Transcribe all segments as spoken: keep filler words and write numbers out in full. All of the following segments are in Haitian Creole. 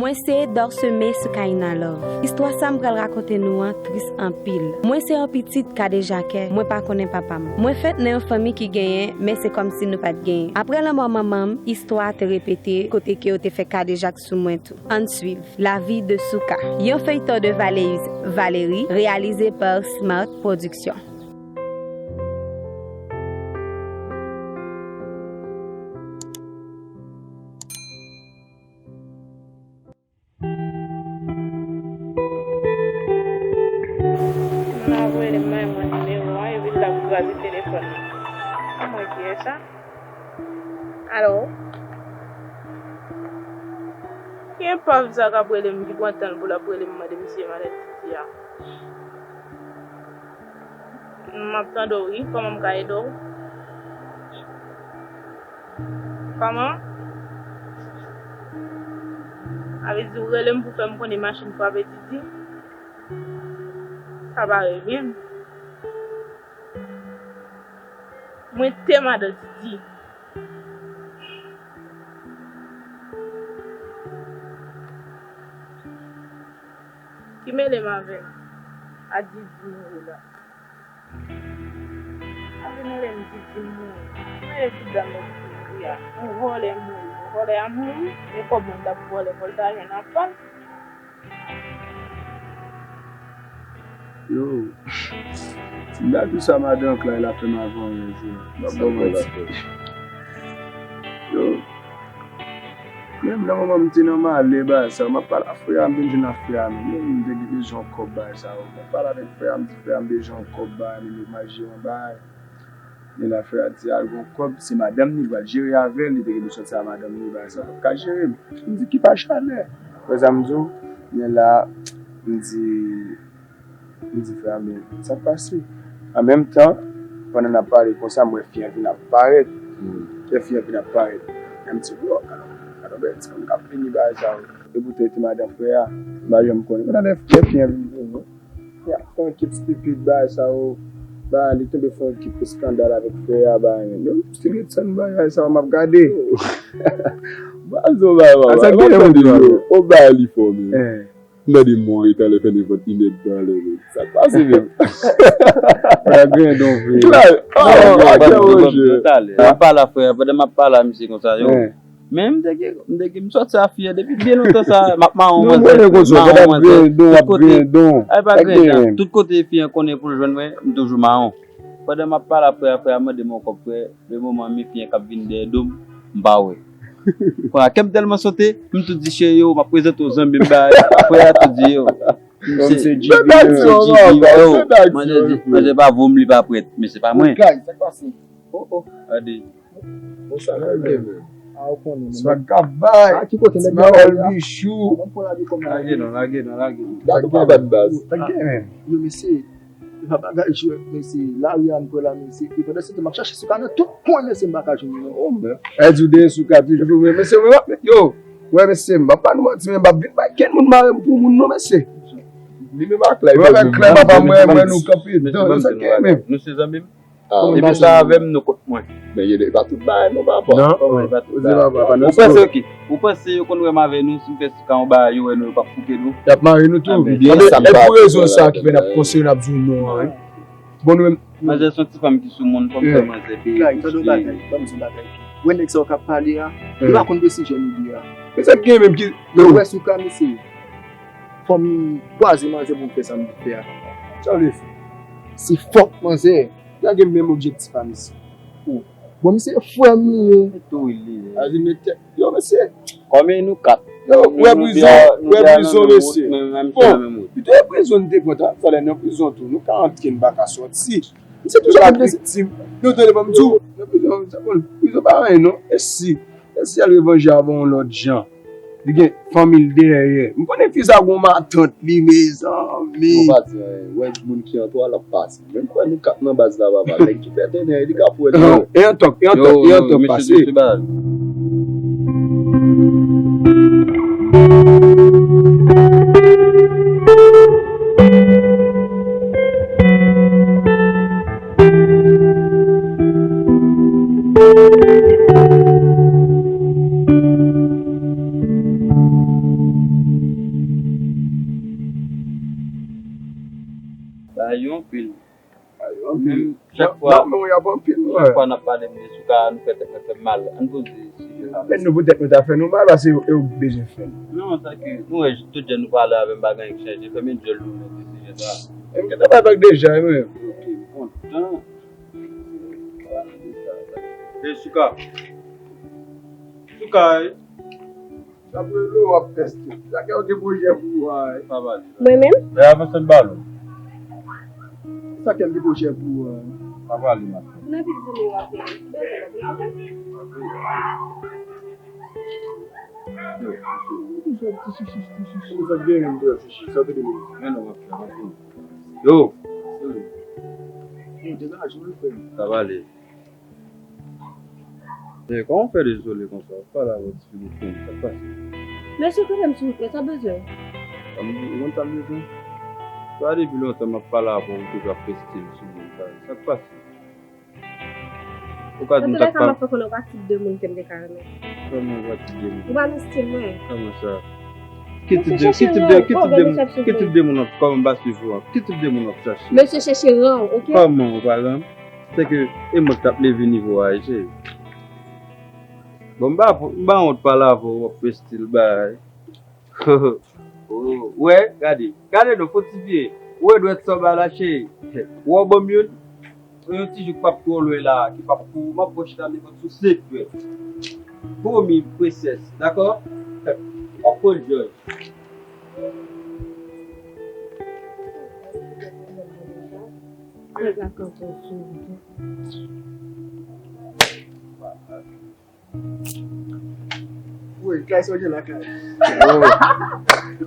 Mwen se Dorseme sou Kaina Love. Istwa sa m pral rakonte nou an tris anpil. Mwen se yon pitit kadejakè, mwen pa konnen papa m. Mwen fèt nan yon fanmi ki genyen, men se kòmsi nou pa t genyen. Apre lanmò manman m, istwa a te repete kote ke yo te fè kadejak sou mwen tou. Ann swiv. La vie de Souka. Yon feyton de Valéus Valéry, réalisé par Smart Production. Mwen ap rele m, mwen nimewo a, epi l ap kraze telefòn nan. Mwen ki e sa? Alo? Ki enpav sa k ap rele m, ki pran tan l pou l ap rele m, mande m si e maladi a? M ap tande w wi, kòman m ka ede w? Kòman? Sa vle di ou rele m pou fè m konnen machin frape Didi? Sa pa revyen m. Mwen te madan Didi. Ki mele m avè a Didi mouri la? Sa vin rele m Didi mouri. Mwen e ti dam nan Didi mouri a. Yon vòlè mouri. Yon vòlè a mouri. E kòb mwen t ap vòlè, fò l ta jwenn apa l. Yo, si m ta di w sa madan Clay la fè m avan yon jou, m ap ba w manti. Yo, menm nan moman m te nan malè bagay sa yo, m ap pale a frè a m, m vin jwenn a frè a menm. Yo, m te gen bezwen yon kòb bagay sa yo. M ap pale avèk frè a m, m di frè a m bezwen yon kòb bagay, menm yo mache yon bagay. Men la frè a di al gon kòb, se madanm ni, li pral jere avè l, li te gen pou sòti a madanm ni, bagay sa pa ka jere. M di ki pa chalè. Wè sa m di w? Men la, m di, m di frè a, men sa k pase? An menm tan, pandan n ap pale konsa, m wè fi an vin ap parèt. Lè fi an vin ap parèt, m di, wò, gade, gade bèl ti fanm k ap vini, bagay sa yo. E poutan e te madan frè a, m pa janm konnen. Pandan lè, lè fi an vin vini, y ap fè yon kit stipid bagay sa yo. Bagay li tonbe fè yon kit eskandal avèk frè a, bagay men. Yo, still ret san bagay sa yo, m ap gade. Bazo bagay, a sa bagay, gen moun yo, o bagay li fò men. M tande mwen talè fè nenpòt inèdtan lè men. Sa k pase menm? Bagay gen don vre. Clay, oh, ok, Roger. M ap pale a frè a, pandan m ap pale a misye konsa, yo. Men m te gen, m te gen, m sòti a fi an depi byen lontan sa, m ap mawon manzè, mawon manzè, tout kote. Ay pa grenn jan, tout kote fi an konnen pou l jwenn mwen, m toujou mawon. Pandan m ap pale a frè a, frè a mande m yon kòb, frè, le moman mi fi an k ap vin dèyè do m, m pa wè. Kounye a, kè m tèlman sote, m tou di cheri yo, m ap prezante w zanmi m, bay, frè a tou di yo. Kòm se G V, yo, manzè di, manzè pa vomi, li pa prèt, men se pa mwen. Oh, oh, gade. Bon, sa nou gen menm. A, ou konnen, sa k ap bay. A, ki kote nèg yo al la? Bichou. Lage non, lage non, lage non. Gade pa bat baz. Sa gen menm? Yo, mesye, e pa bagay jwèt, mesye. Lari a m pran la, mesye. E pandan se tan, m ap chache Souka nan tout kwen, mesye, m pa ka jwenn li, non. Oh, men. E di w dèyè Souka toujou, men, mesye, men, yo, wè, mesye, m pa ba nou manti, men m pa vin bay kenn moun mare m pou moun, non, mesye. Li menm ak Clay, mwen avèk Clay, papa, mwen, mwen, nou kanpe dan, sa gen menm. Nou se zanmi m. Ah, epi sa avè m, nou kont mwen. Men e pa tout bagay non, papa. Non, e pa tout bagay. Ou panse, ok, ou panse yo konn wè m avè nou, si m fè Souka yon bagay, yo wè nou, yo p ap fouke nou? Y ap mare nou tou. Ebyen, e pou rezon sa ki fè n ap konseye n ap di w non an, wi. Bon, nou menm. Manzè se yon ti fanm ki sou moun, fò m fè manzè peye. Clay, tande yon bagay, ban m di yon bagay. Wè nèg sa yo k ap pale a, yo pa konn desizyon yo ye a. Men sa k gen menm ki. Yo wè Souka, mesye. Fò m kwaze manzè pou m fè sa m vle fè a. Sa w vle fè? Se fòk manzè. Lage menm objektif a misye. Bon, misye frè m li ye. Tou li ye. A di men tèt. Yo, mesye. Kòm e nou kat. Yo, wè prizon, wè prizon, mesye. Bon, pito e prizon n te pran, talè nan prizon tou. Nou ka antre, n pa ka sòti. Misye toujou ap viktim. Yo, tande, ban m di w, nan prizon, sa bon, prizon pa anyen, non. E si, e si al revanje avè yon lòt jan. Li gen fanmi l dèyè. M konnen fi sa gon matant li, mezanmi. Yo pa di anyen. Wè moun ki antoure l ap pase. Menm kwè nou kat nan baz la, papa. Nèg ki fè tenten, li ka fouwe nan. E an tòk, e an tòk, e an tòk pase. Anpil. Anpil. Menm chak fwa, m ap mouri ap anpil, chak fwa n ap pale m de Souka, nou fè tèt mwen fè m mal. Ann poze sijè sa. Men nou poutèt nou ta fè nou mal, paske yo, yo bezwen fè nou. Non, sa ke, nou wè, tout jan nou pale avè m, pa gen anyen k chanje. Fèmen dyòl nou nan de sijè sa. E m gentan bay vag deja, wi. Ok, m kontan. E Souka. Souka, e. Sa pou rele w ap tèste. Sa gen yon pwojè pou ou a, e. Pa pale. Mwen menm? Lè avanse m pale w. Sa gen pwojè pou ou a, e. Pa pale, ma. Nan vin zanmi w ap vin. Sa gen yon pwojè, sa te de. Men non, w ap fè, w ap fè. Yo. Yo, degaje w, frè m. Sa pale. Men kòman w fè dezole konsa? W ap pale avè w ti fi bouch mwen, sa k pase? Mesye, kanpe m sou wout mwen, sa w bezwen? Sa m di, ou konn sa m bezwen? Sa depi lontan m ap pale avè w, ou toujou ap fè stil sou mwen, sa, sa k pase? Ou ka di m sa k pa. Nan tou lè ka, m ap fè konnen w pa tip de moun ke m te ka renmen. Kòman w pa tip de moun? Ou pa nan stil mwen. Kòman sa? Ki tip de, ki tip de, ki tip de moun, ki tip de moun w ap, kòman m pa swiv ou an? Ki tip de moun w ap chache? Mesye, chèche ran w, oke? Kòman ou pa ran m? Se ke e mwen k t ap leve nivo a, wi, cheri. Bon, m pa, m pa wont pale avè w, w ap fè stil bagay. Oh, wè, gade. Gade non, fo ti vye. Ou wè dwèt sa w bay la, cheri. Ou wè w ban m youn. Yon ti jou k p ap twò lwen la, ki p ap kou, m ap pran chita nenpòt sou senk dwèt. Pwomi, prensès, dakò? W ap pran jòj. Nèg la kanpe sou wout. Wi, kay sa w gen lakay.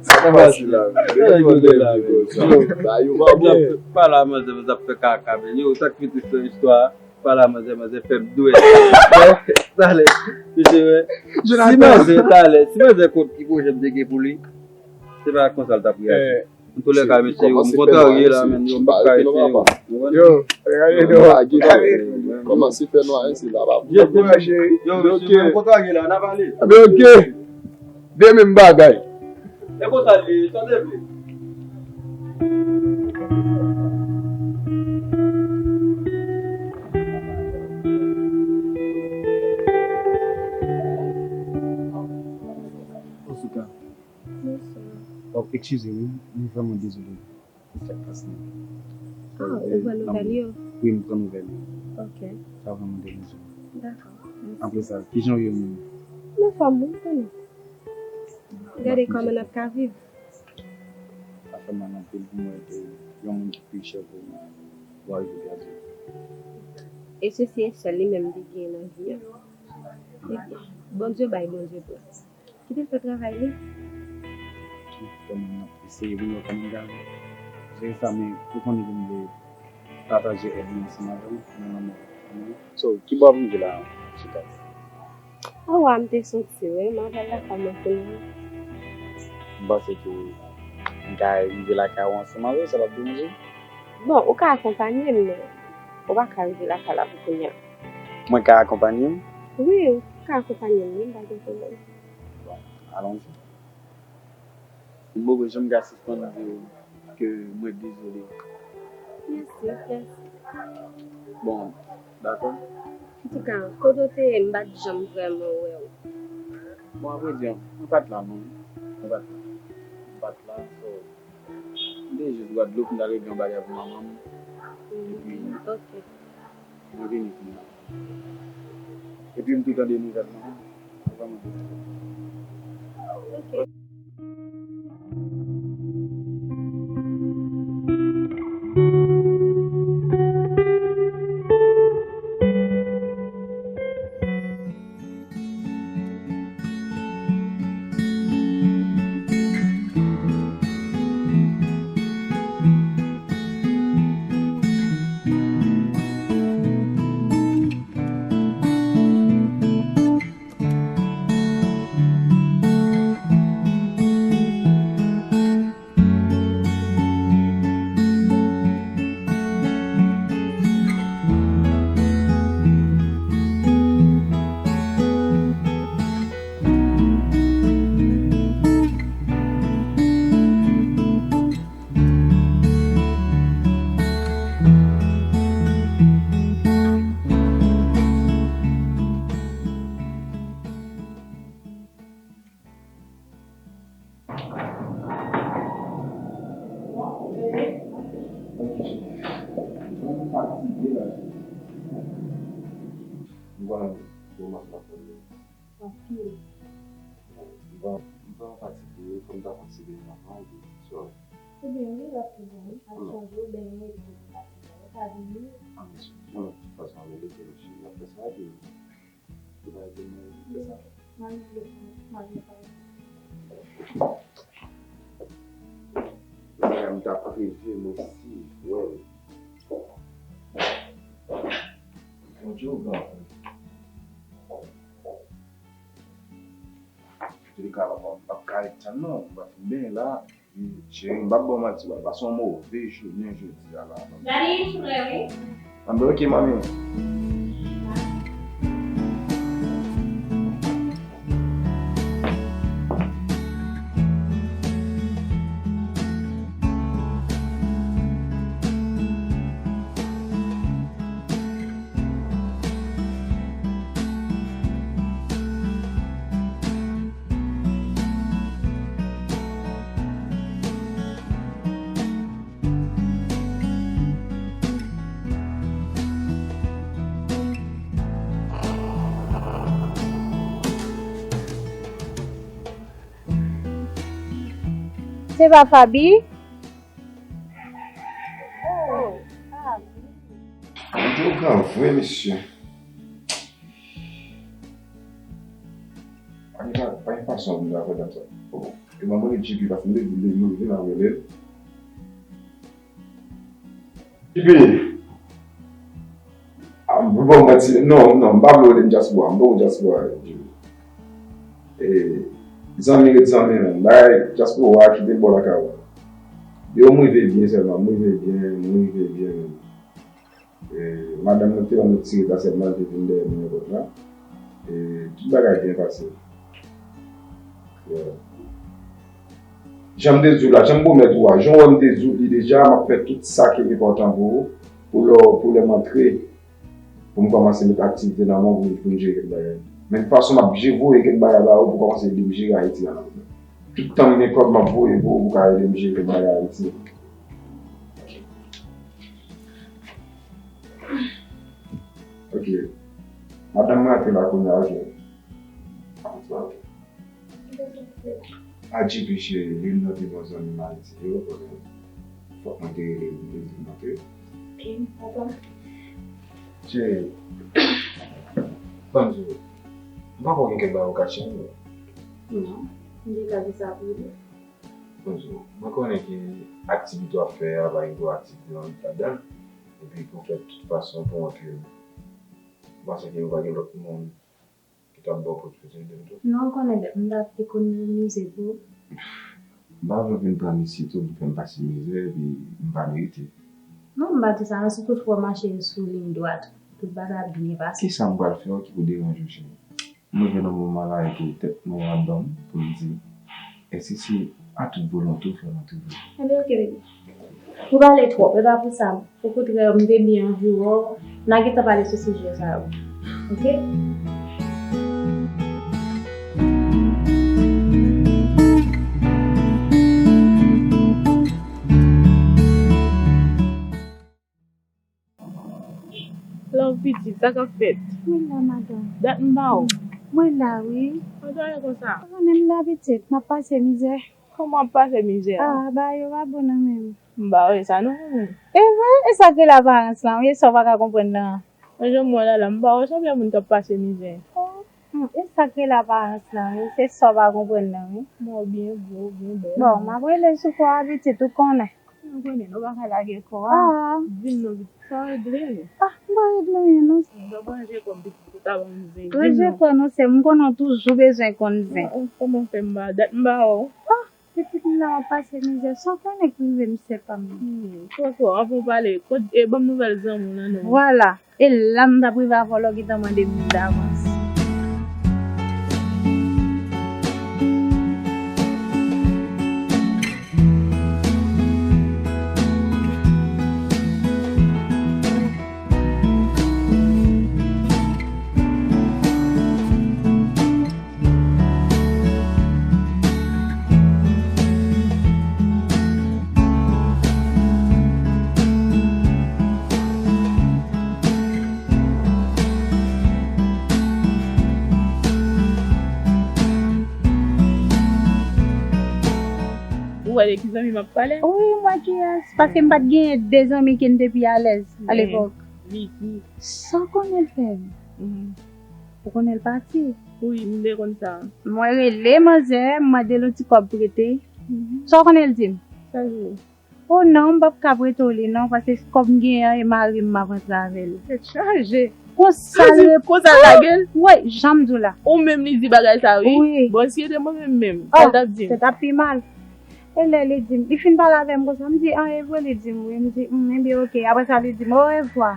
Sa fasil la. Sa yo pa bon. Pale a manzè, manzè ap fè kaka, men yo, sa k pi tris nan istwa a, pale a manzè, manzè fè m dwèt. Talè, mesye, wè. Si manzè, talè, si manzè konn ki pwojè m te gen pou li, se pa konsa l t ap reyaji. Antoulèka, mesye, yo, m kontrarye la, men yo, m pa ka rete, yo. Yo, yo, yo, yo. Kòmanse fè nwa, se la pa bon. Yo, mesye, m kontrarye la, n a pale. Oke. De menm bagay. E konsa l ye, tande vle. Osouka. Bonswa. Oh, eskize wi, m vrèman dezole. Sa k pase? Ah, ou pran nouvèl yo? Wi, m pran nouvèl yo. Ok. Sa vrèman deranje m. Dakò. Mèsi. Apre sa, kijan w ye menm? M anfòm, wi, m konnen. Gade kòman n ap ka viv. Sa fè mal anpil pou mwen wè ke yon moun ki pi chè ke w, w a rive kraze. E sesi e sèl li menm li gen nan vi a. Ebyen, Bondye bay, Bondye pran. Kite l fè travay li. Kòman n ap eseye pou nou wè kòman n ka jere sa, men ou konnen ke m vle pataje èd mwen ansanm avè w nan lanmou. So, ki bò w ap rive la, Chita? Awa, m te soti, wi, m al lakay mwen kounye a. M panse ke m ka rive lakay ou ansanm avè w, sa p ap deranje? Bon, ou ka akonpanye m, men ou pa ka rive lakay la pou kounye a. Mwen ka akonpanye w? Wi, ou ka akonpanye m, wi, m pa gen pwoblèm. Bon, alonji. M poko janm ka sispann di w ke mwen dezole. Mèsi, mèsi. Bon, dakò. Antouka, kote w te ye, m pa t janm vrèman wè w. Bon, avrèdi, mwen pa t la non. Mwen pa t la. Mwen pa t la, so, m te jis Gwadloup, m t al regle yon bagay pou manman m. Mhm. Epi, ok. Mwen vini kounye a. Epi m tou tande nouvèl mwen. Mwen vrèman dezole. Ok. M konnen bon match la fè. Anpil. M vrèman fatige, fò m ta konn si demen anvan, epi, sorry. Ebyen, wi, l ap pi bon, wi. Al chanje w, benyen, epi ou ka vini. Ah, men, bon, de tout fason, ann rete, mesye, n ap fè sa, epi, ou pa rete, men, fè sa. Mwen, m vle fè, mwen, m vle fè. Bagay m t ap reve, mwen si, wè. Bondye, ou gran. Antouka, papa, m p ap ka ret tann non, m pa fin benyen la. Cheri, m p ap ba w manti, w ap pase yon move jounen jodi a la. Daddy, m prè wi. Anben, ok, manmi. Se pa Faby? Oh, Faby. Mwen te ogan vre, mesye. Pa gen pa, pa gen fason pou m ta fè dat sa. E ban mwen J P, paske m te di l, nou vin ap rele l. J P, ah, m pa manti, non, non, m pa vle rele m dyaspora, m poko dyaspora, J P. E, zanmi ret zanmi, menm. Bagay dyaspora a kite bò lakay ou. Yo, m rive byen sèlman, m rive byen, m rive byen, menm. E, madanm mwen te ban m ti reta sèlman, li te vin dèyè m nan pòt la. E, tout bagay byen pase. Yeah. Jan m te di w la, jan m pwomèt ou a, jan w wè m te di w li deja, m ap fè tout sa ki enpòtan pou ou, pou lè, pou lè m antre, pou m kòmanse met aktivite nan men w, pou, pou n jere kèk bagay. Men fason m ap je-, voye kèk bagay ba ou, pou kòmanse ede m jere Ayiti a nan. Tout tan m gen kòb, m ap voye pou ou, pou ka ede m jere kèk bagay Ayiti. Ok. Madanm mwen antre la kounye a, ok. Adje pi cheri, youn nan pi bon zanmi m Ayiti yo, konnen fòk mwen te rele l, m te di l mwen te. Cheri, ban m di w, m pa kwè gen kèk bagay ou kache m yo. Non, m te ka di sa pou ou. Ban m di w, mwen konnen ke aktivite w ap fè a, pa gen twòp aktivite w anvi ladan l, epi pou w fè tout fason pou w antre, m panse ke ou pa gen lòt moun ki t ap ba w pòt kote w menm tou? Non, ou konnen dat m t ap ekonomize pou. M pa vle w vin pran m isit tou pou fè m pase mizè, epi m pa merite. Non, m pa di sa, non, si toutfwa w mache sou liy dwat, tout bagay ap byen pase. Kisa m pral fè w ki pou deranje w, cheri? M rive nan moman la, epi tèt mwen ap ban m pou m di, èske se a tout volonte w fè m antre vre? Ebyen, ok, baby. Ou pale twòp, e pa pou sa. Okontrè, m te byen anvi wè w. N a gentan pale sou sijè sa yo. Ok? Love pitit, sa k ap fèt? Mwen la, madanm. Dat m pa wè w. Mwen la, wi. Ou dòmi konsa? Ou konnen m la, pitit, m ap pase mizè. Kòman w ap pase mizè a? Ah, bagay yo pa bon nan men m. M pa wè sa non, mwen menm. E vre? E sa k rele aparans lan, wi, e sa w pa ka konprann nan. Mwen, jan m wè w la la, m pa wè w sanble yon moun k ap pase mizè. Oh, hmm, e sa k rele aparans lan, wi, se sa w pa konprann nan, wi. Mò byen gwo, byen bèl. Bon, m ap rele sou kò a, pitit, ou konnen. Mwen konnen, nou pa ka lage kò a. Ah. Di m non, pitit, sa w regle? Ah, m pa regle anyen, non. M t ap ranje kò m, pitit, pou ta ban m zen. Ranje kò, non, sè m, m konnen w toujou bezwen konn zen. Ah, ah, kòman fè m pa, dat m pa wè w. Ah, pitit m la, w ap pase mizè, sa w konnen k rive m, sè pa m. Hmm, twò twò, anvan w pale, kot, e, ban m nouvèl zanmi w lan non. Vwala. E la m t ap rive avè w lè w gentan mande m davans. Gade ki zanmi m ap pale. Wi, m wè kiyès. Paske m pa t genyen de zanmi ke m te pi alèz a lepòk. Vicky. Sa w konnen l fè m? Mhm. Ou konnen l pati? Wi, m te konn sa. Mwen rele manzè, m mande l yon ti kòb prete. Mhm. Sa w konnen l di m? Sa l di w? Oh non, m p ap ka prete w li non, paske kòb m genyen an e mari m m ap rantre avè l. Tèt chaje. Konsa l Konsa l lage l? Wi, jan m di w la. Ou menm li di bagay sa wi. Wi. Bon, si se te mwen menm menm, Oh, sa l t ap di m? Se t ap pi mal. E lè li di m, li fin pale avè m konsa, m di, an, e vre li di m wi. M di, hmm, ebyen oke. Apre sa, li di m, orevwa.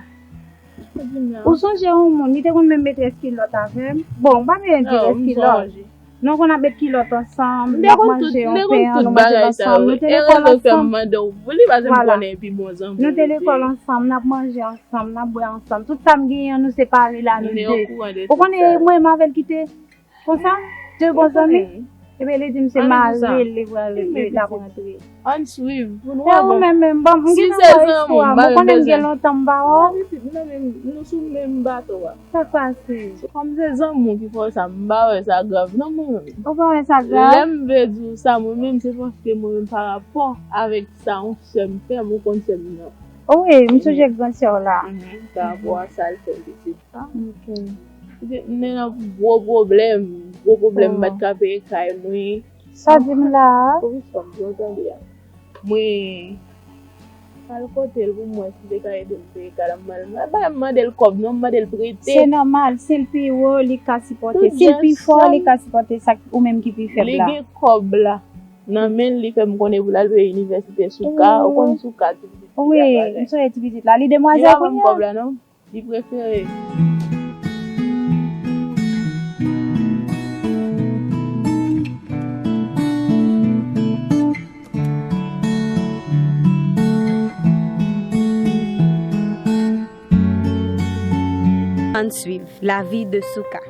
Sa l di m la? Ou sonje yon moun, li te konn menm mete kilòt avè m. Bon, m pa menm mete Non, m kilòt. sonje. Nou konn ap met kilòt ansanm, M n te ap konn tout, manje m yon te konn pen an, tout nou manje l bagay sa ansanm, wi. nou te E lekòl rezo fè m ansanm. mande w, li pa janm Vwala. konnen epi bon zanmi. Nou te lekòl ansanm, n ap manje ansanm, n ap bwè ansanm. Tout sa m genyen an, nou separe la, nou Nou te de. okouran de Ou konnen e mwen m avè l ki te konsa? De bon zanmi? Ebyen, li di m se Ann di sa. mari l, li pral li t ap rantre. Ann swiv pou nou E wè ou bon. menm menm, ban m Si gen se nan zanmi w, istwa, m m pa menm konnen m gen bezwen. Lontan m pa wè w. Pitit, nou menm, nou sou menm bato a. Sa k pase? Kòm se zanmi w ki fè w sa, m pa wè sa grav non mwen menm. Ou pa wè sa grav? Lè m vle di w sa mwen menm, se paske mwen menm pa rapò avèk sa yon sè m fè m, ou konn sè m nan. Wi, m sonje gran sè w la. Mhm, pa rapò a sa l fè m pitit. Ok. Pitit m te nan gwo pwoblèm, gwo pwoblèm, m pa t ka peye kay mwen. Sa di m la a? Polis fanm, jan w tande a. Mwen al kote l pou m wè si l te ka ede m peye kay la, m al, m pa mande l kòb non, m mande l prete. Se nòmal, si l pi wo, li ka sipòte. Tout Si l pi jès fò, sa. Li ka sipòte sa k- ou menm ki pi fèb Li la. Gen kòb la nan men l, li fè m konnen pou l al peye inivèsite Souka, ou konn Souka ti pitit Wi, bagay. M sonje ti pitit la. Li Li demwazèl pa ban m kounye kòb a. La non. Li prefere. Ann swiv lavi de Souka.